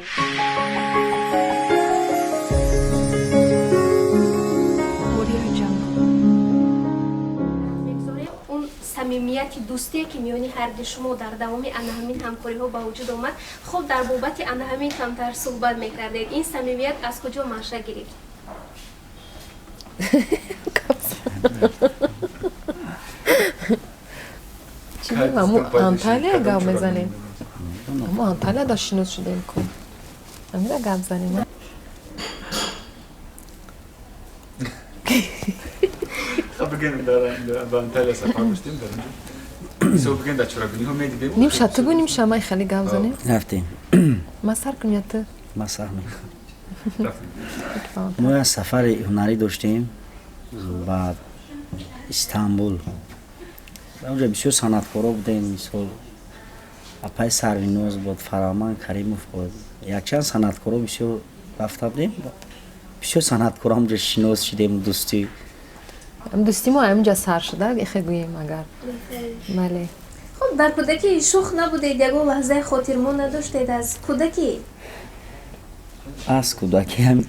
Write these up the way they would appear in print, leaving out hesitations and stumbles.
Audio Jungle. Мегузорем он самимияти дӯстие, ки миёни ҳарду шумо дар давоми ана ҳамин ҳамкориҳо ба вуҷуд омад. Хуб, дар бобати ана ҳамин камтар суҳбат мекардед. Ин самимият аз куҷо манша гирифт? Чӣ ҳаму Анталия гап мезанем? Ҳаму Анталия да шинос шудем ку. Ҳамира гап занем. Хаб бигӯем, ба Анталия сафар доштем, дар онҷо мисол бигӯем, дар чорабиниҳо медидем. Нимша ту гӯ, нимша ман, хеле гап занем. Рафтем. Ман сар кунем я ту? Ман сар мекунам. Рафтем. Мо як сафари ҳунарӣ доштем ба Истанбул. Онҷо бисёр санъаткоро будем, мисол апаи Сарвиноз буд, Фараман Каримов буд, якчанд санъаткоро бисёр рафта будем. Бисёр санъаткоро ҳамҷо шинос шидем, дӯстӣ. Дӯстӣ мо ҳаминҷа сар шуда, ихе гӯем агар. Бале. Хуб, дар кӯдакӣ шӯх набудед? Ягон лаҳзаи хотирмон надоштед аз кӯдакӣ? Аз кӯдакӣ ҳам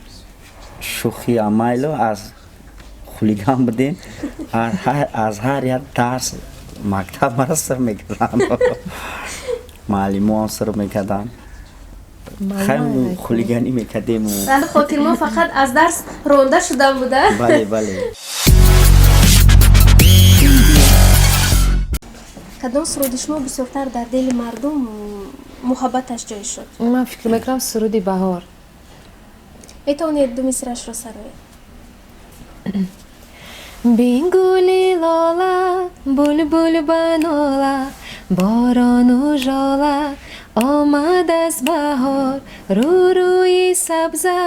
шӯхи амайло, аз хулиган будем. Аз ҳар як дарс мактаб мара сир мекарданд, муаллимоам сир мекарданд. Хеле хулиганӣ мекардем. Хотирмон фақат аз дарс ронда шудан буда? Бале, бале. Кадом суруди шумо бисёртар дар дили мардум муҳаббаташ ҷой шуд? Ман фикр мекунам, суруди «Баҳор». Метавонед ду мисрашро сароед? Бингули лола, булбул ба нола, борону жола, омад аз баҳор. Рӯрӯи сабза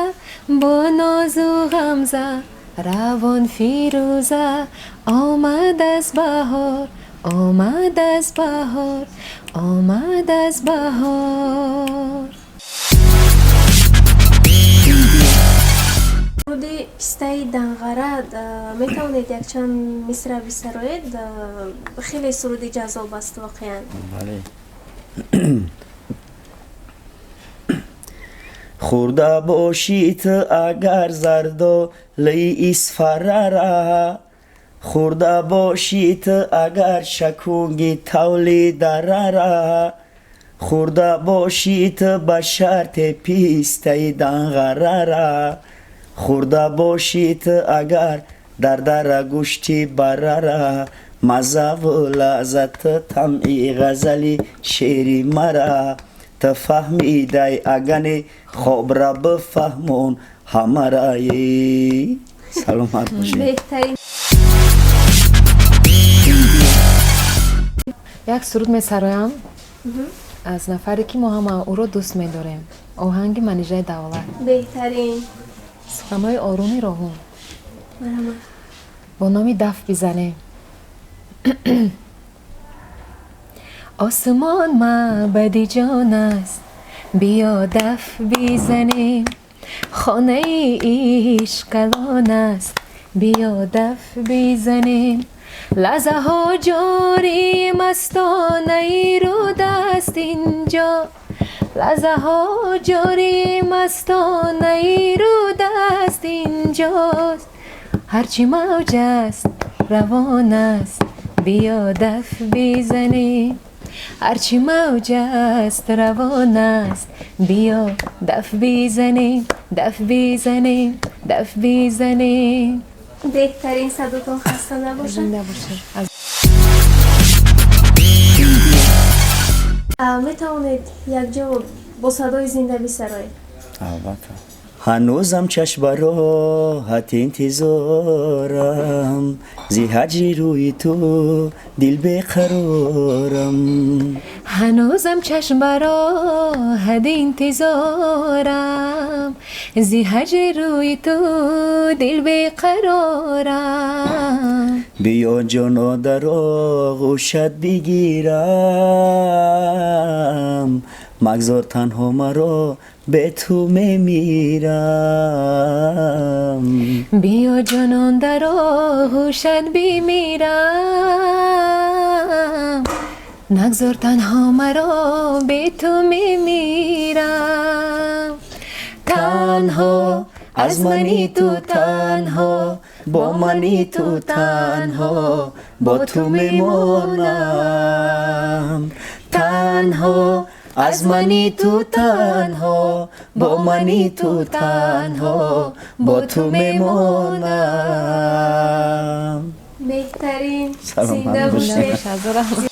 бо нозу ғамза, равон фирӯза, омад аз баҳор, омад аз баҳор, омад аз баҳор. Суруди «Пистаи данғара» метавонед якчанд мисра бисароед? Хеле суруди ҷаззоб аст воқеан. Бале. Хӯрда бошӣ ту агар зардолаи Исфарара, хӯрда бошӣ ту агар шакунги тавли дарара, хӯрда бошӣ ту ба шарте пистаи данғарара, хӯрда бошӣ ту агар дар дара гӯшти барара, маззаву лаззату тамъи ғазали шери мара ту фаҳмидай агане, хобра бифаҳмон ҳамараи. Саломат бошед. Беҳтарин. Як суруд месароям аз нафаре, ки мо ҳама ӯро дӯст медорем, оҳанги Манижаи Давлат. Беҳтарин. Суханҳои Ороми Роҳун. Марҳамат. Бо номи «Даф бизанем». Осмон маъбади ҷон аст, биё даф бизанем, хонаи ишқ калон аст, биё даф бизанем, лаҳзаҳо ҷории мастонаи руд аст инҷо, лаҳзаҳо ҷории мастонаи руд аст инҷост, ҳарчи мавҷ аст, равон аст, биё даф бизанем, ҳарчи мавҷ аст, равон аст, биё даф бизанем, даф бизанем, даф бизанем. Беҳтарин, садотон хаста набошад. Зинда бошед. Аз Метавонед якҷо бо садои зинда бисароед? Албатта. Ҳанӯзам чашм ба роҳат интизорам, зи ҳаҷри рӯи ту дил беқарорам. Ҳанӯзам чашм ба роҳат интизорам, зи ҳаҷри рӯи ту дил беқарорам. Биё, ҷоно, дар оғӯшат бигирам, магзор танҳо маро, бе ту мемирам. Биё, ҷонон, дар оғӯшат бимирам, нагзор танҳо маро, бе ту мемирам. Танҳо аз мани ту, танҳо бо мани ту, танҳо бо ту мемонам. Танҳо аз мани ту, танҳо бо мани ту, танҳо бо ту мемонам. Беҳтарин. Саломат Зинда бошед. бошед.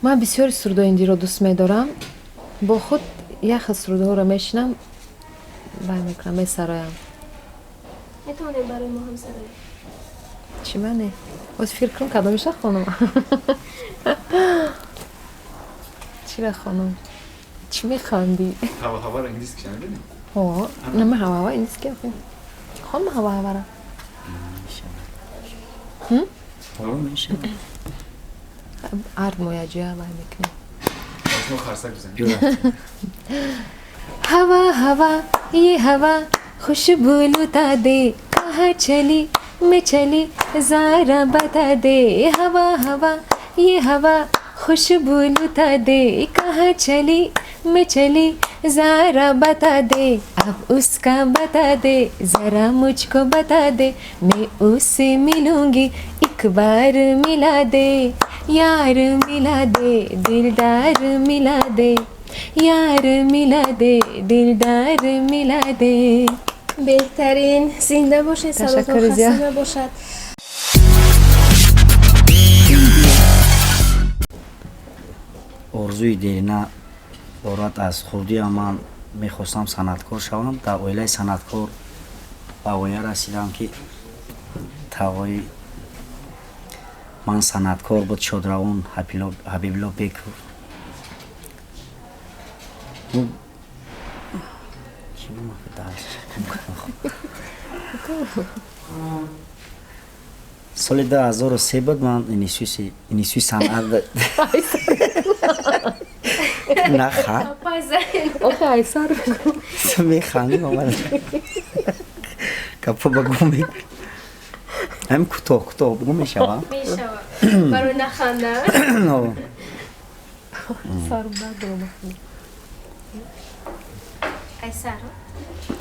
Ман бисёри сурудои индиро дӯст медорам. Бо худ як хел сурудҳоро мешинам, бай мекунам, месароям. Метавонем барои мо ҳам сароед? Чӣ мане? Боз фикр кунам, кадомиша хонам, чира хонам, чӣ механдӣ? Ҳава ҳаваро инглиски шунидед? О, нама, ҳава ҳава инглиски хонма, ҳава ҳавара. Мешавад. Ард мо якҷоя вай мекунем. Шумо харсак бизанед. हवा हवा ये हवा खुशबू लुटा दे, कहाँ चली मैं चली ज़रा बता दे। हवा हवा ये हवा खुशबू लुटा दे, कहाँ चली मैं चली ज़रा बता दे। अब उसका बता दे, ज़रा मुझको बता दे, मैं उससे मिलूंगी एक बार मिला दे। यार मिला दे, दिलदार मिला दे, यार मिला दे, दिलदार मिला दे। Беҳтарин, зинда бошед, садотон Ташаккури хаста зиёд. набошад. Орзуи дерина дорад. Аз хурдиам ман мехостам санъаткор шавам. Дар оилаи санъаткор ба воя расидам, ки тағои ман санъаткор буд, шодравон Ҳабибулло Беков. Ну, чӣ бумад дальше? Соли 2003 буд, ман институти санъат наха. Апай, Охе, айсар. Механдим, омад гапо ба гум ҳам, кӯтоҳ кӯтоҳ бугум мешава. Мешава барои наханда. Сар бадрома. Айсар.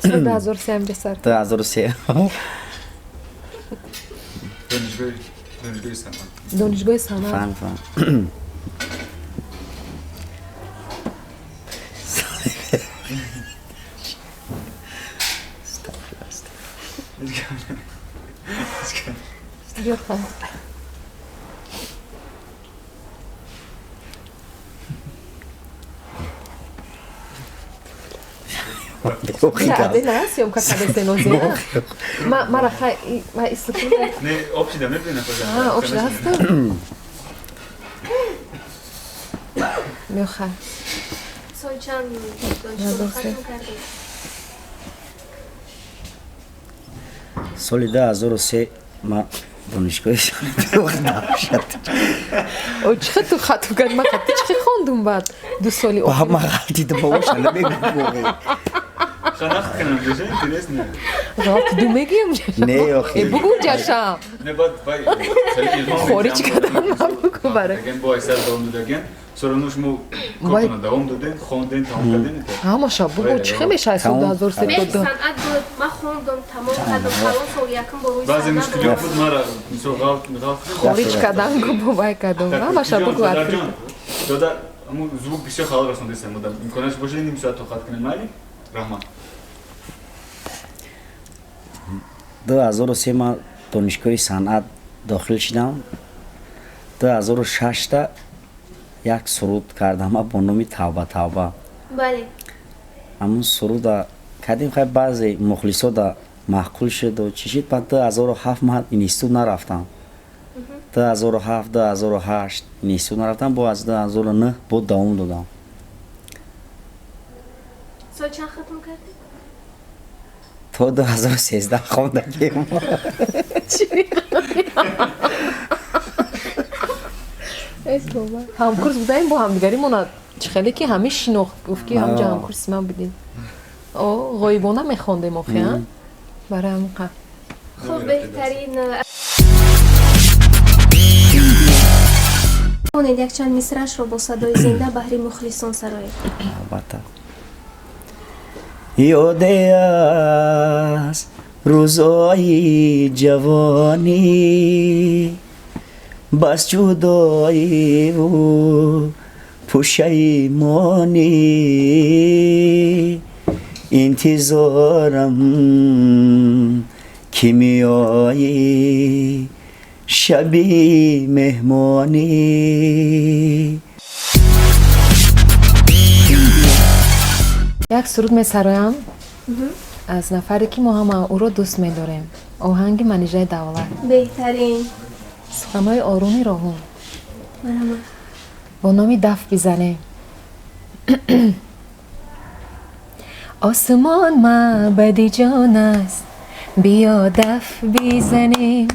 Соли 2003 ҳамҷа сар. 2003. Донишгоҳи санъат. Донишгоҳи санъат. Фан фан. Биё, ха. Адела съёмка кардесе нозия. Мара хай, ма истифода. Не, общий да мебинем. А, общий ҳаст? Биё, хай. Сол чанд донишгоҳро хатм кардед? Соли 2003 ма донишгоҳи О, чӣ хел ту хатм кард? Ма хатти чӣ хел хондум баъд? 2 соли охир. Ма ғалтида бобоша намегӯм. Ханахт кунам, деша интересно. Ғалт ду мегӯям. Не, охи. Э, бугу ҷашам. Не, баъд вай Хориҷ кардан ма бугу баре. Аген бо айсар давом додаген, всё равно шумо кортона давом доден, хонден, тамом карден. Ҳамаша бугу, чӣ хел мешавад соли 2003 Меҳри то ду? санъат буд, ман хондум, тамом кардам, фалон сол якум бо рӯи Баъзе саҳна мушкилиҳо будам. буд, мара мисол ғалт ғалт. Хориҷ кардан гу бовай кардам. Ҳамаша бугу. Додарҷон, додар, аму звук бисёр халал расондесем, одам. Имконаш бошад, ним соат тоқат кунем, майли? Раҳмат. 2003 ман донишгоҳи санъат дохил шудам. 2006-та як суруд кардам бо номи «Тавба, тавба». Ҳамун суруда кардем, хай, баъзе мухлисода маъқул шуду чӣ шид. Баъд 2007 ман институт нарафтам. 2007, 2008 институт нарафтам, бо аз 2009 бо давом додам. Сол чанд хатм кардед? То 2013 хондагим. Эс бобо. Ҳамкурс будаем бо ҳамдигаримона, чӣ хеле ки ҳамин шинохт, гуфт ки ҳамҷа ҳамкурси ман будем. О, ғоибона мехондем охи, а? Барои ҳамин қа. Хуб, беҳтарин. Хонед якчанд мисрашро бо садои зинда баҳри мухлисон сароед. Албатта. Ёде аз рӯзои ҷавонӣ, бас ҷудоиву пушаймонӣ, интизорам ки меоӣ шаби меҳмонӣ. Як суруд месароям аз нафаре ки мо ҳама ӯро дӯст медорем. Оҳанги Манижаи Давлат. Беҳтарин. Суханҳои оруми роҳум. Марҳамат. Бо номи даф бизанем. Осмон маъбади ҷон аст, биё даф бизанем.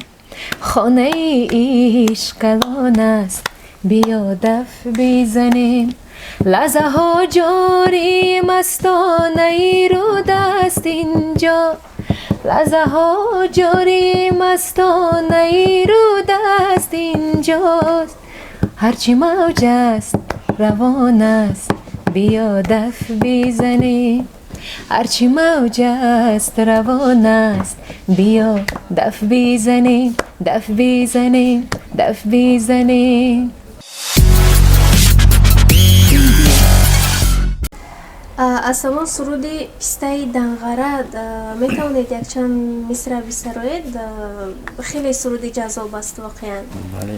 Хонаи ишқ калон аст, биё даф бизанем. Лаҳзаҳо ҷорӣ мастонаи руд аст инҷо, лаҳзаҳо ҷорӣ мастонаи руд аст инҷост. Ҳарчи мавҷ аст равон аст, биё даф бизанем. Ҳарчи мавҷ аст равон аст, биё даф бизанем, даф бизанем, даф бизанем. Аз ҳамон суруди пистаи данғара метавонед якчанд мисра бисароед? Хеле суруди ҷаззоб аст воқеан. Бале.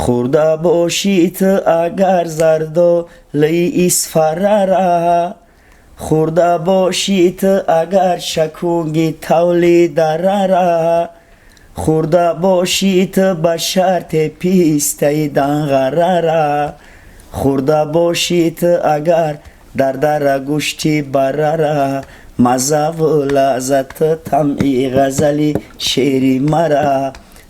Хӯрда бошид агар зардолаи Исфарара, хӯрда бошид агар шакунги тавли дарара, хӯрда бошид ба шарте пистаи данғарара, хӯрда бошид агар дар дара гӯшти барара, маззаву лаззат тамъи ғазали шери мара,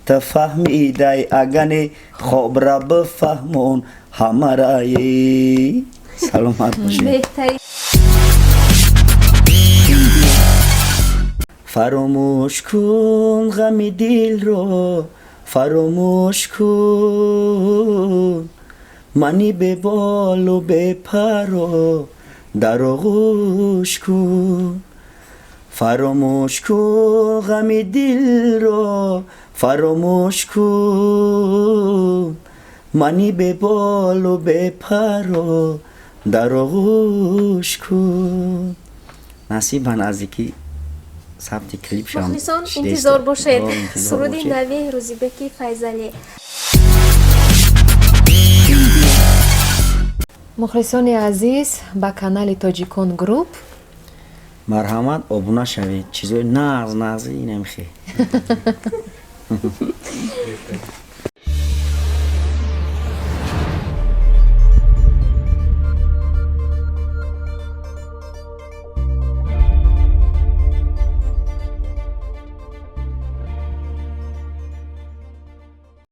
ту фаҳмидай агане хобра бифаҳмон ҳамараи. Саломат бошед. Беҳтарин. Фаромӯш кун ғами дилро, фаромӯш кун, мани беболу бепарро дар оғӯш кун. Фаромӯш кун ғами дилро, фаромӯш кун, мани беболу бепарро дар оғӯш кун. Насиб ба наздикӣ сабти клип шам. Мухлисон интизор бошед суруди нави Рӯзибеки Файзалӣ. Мухлисони азиз, ба канали Тоҷикон Груп марҳамат обуна шавед. Чизои нағз нағзи инамхе.